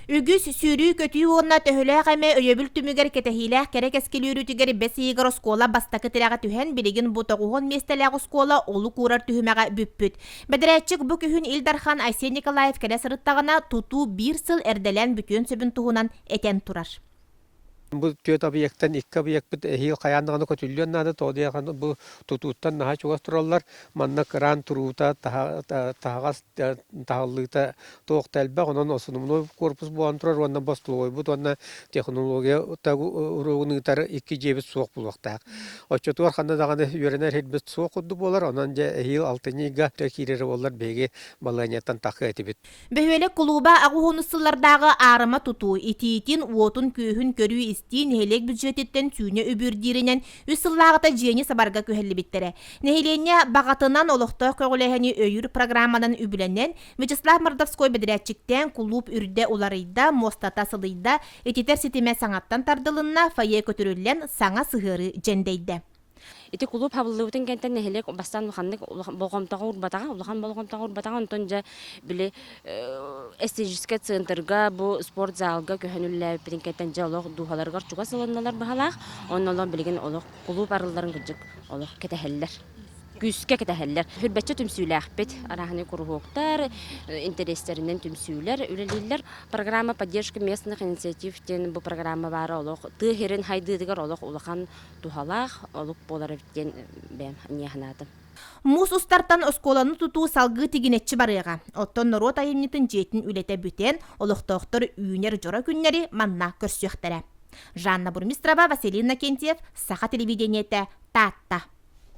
Үгүс сүүрүү-көтүү уонна төһөлөөх эмэ өйөбүл түмүгэр кэтэһиилээх кэрэ кэскил үөрүүтүгэр бэс ыйыгар оскуола бастакы тирэҕэ түһэн, билигин бу тоҕуһун миэстэлээх оскуола олук уурар түһүмэҕэ бүппүт. Бэдэрээтчик бу күһүн Ил Дархан Айсен Николаев кэлэ сырыттаҕына, тутуу биир сыл эрдэлээн бүтүөн сөбүн туһунан этэн турар. Бу түөрт объектан икки объекпыт эһиил хайаан даҕаны көтүллүөн наада, тоҕо диэххэ бу тутууттан наһаа чугас тураллар. Манна кыраан туруута, таһаҕас таһыллыыта туох да элбэх, онон основной корпус буолан турар уонна бостолуойбут уонна технология уруогун ыытар икки дьиэбит суох буолуохтаах. Оччотугар ханна даҕаны үөрэнэр сирбит суох курдук буолар, онон дьэ эһиил алтынньы ыйга киирэрэ буоллар биһиги балаһыанньаттан тахыа этибит. Бөһүөлэк кулууба аҕыс сыллардааҕы аарыма тутуу, итиитин, уотун-күөһүн көрүү-истии нэһилиэк бюджетиттэн сүүнэ үбүрдииринэн үс сыллааҕыта дьиэни сабарга күһэллибиттэрэ. Нэһилиэнньэ баҕатынан олохтоох көҕүлээһини өйүүр программанан үбүлэнэн, Вячеслав Мордовской бэдэрээтчиктээн кулууп үрдэ уларыйда, муостата сылыйда, ититэр ситимэ саҥаттан тардылынна, фойе көтүрүллэн, саҥа сыһыарыы дьэндэйдэ. Ити кулууп хабыллыбытын кэнтэн нэһилиэк бастаан улаханнык болҕомтоҕо уурбатаҕа, улахан болҕомтоҕо уурбатаҕа. Онтон дьэ били эстетическэй центрга, бу спорт залга көһөн үлэлээбиппитин кэнтэн дьэ олох дууһаларыгар чугас ылынналар быһалаах. Онно олох билигин олох кулууп арылларын кырдьык олох кэтэһэллэр. Күүскэ кэтэһэллэр. Хүрбэччэ түмсүүлээхпит. Арааһынай куруһуоктар, интэриэстэринэн түмсүүлэр үлэлииллэр. Программа поддержки местных инициатив диэн бу программа баара олох тыа сирин хайдыытыгар олох улахан туһалаах олук буолар эбит диэн бэйэм анньыа санаатым. Муус устартан оскуоланы тутуу салгыы тигинэччи барыаҕа. Оттон норуот айымньытын дьиэтин үлэтэ бүтэн, олохтоохтор үүнэр дьоро күннэри манна көрсүөхтэрэ. Жанна Бурмистрова, Василий Иннокентьев, Саха телевидениетэ, Таатта.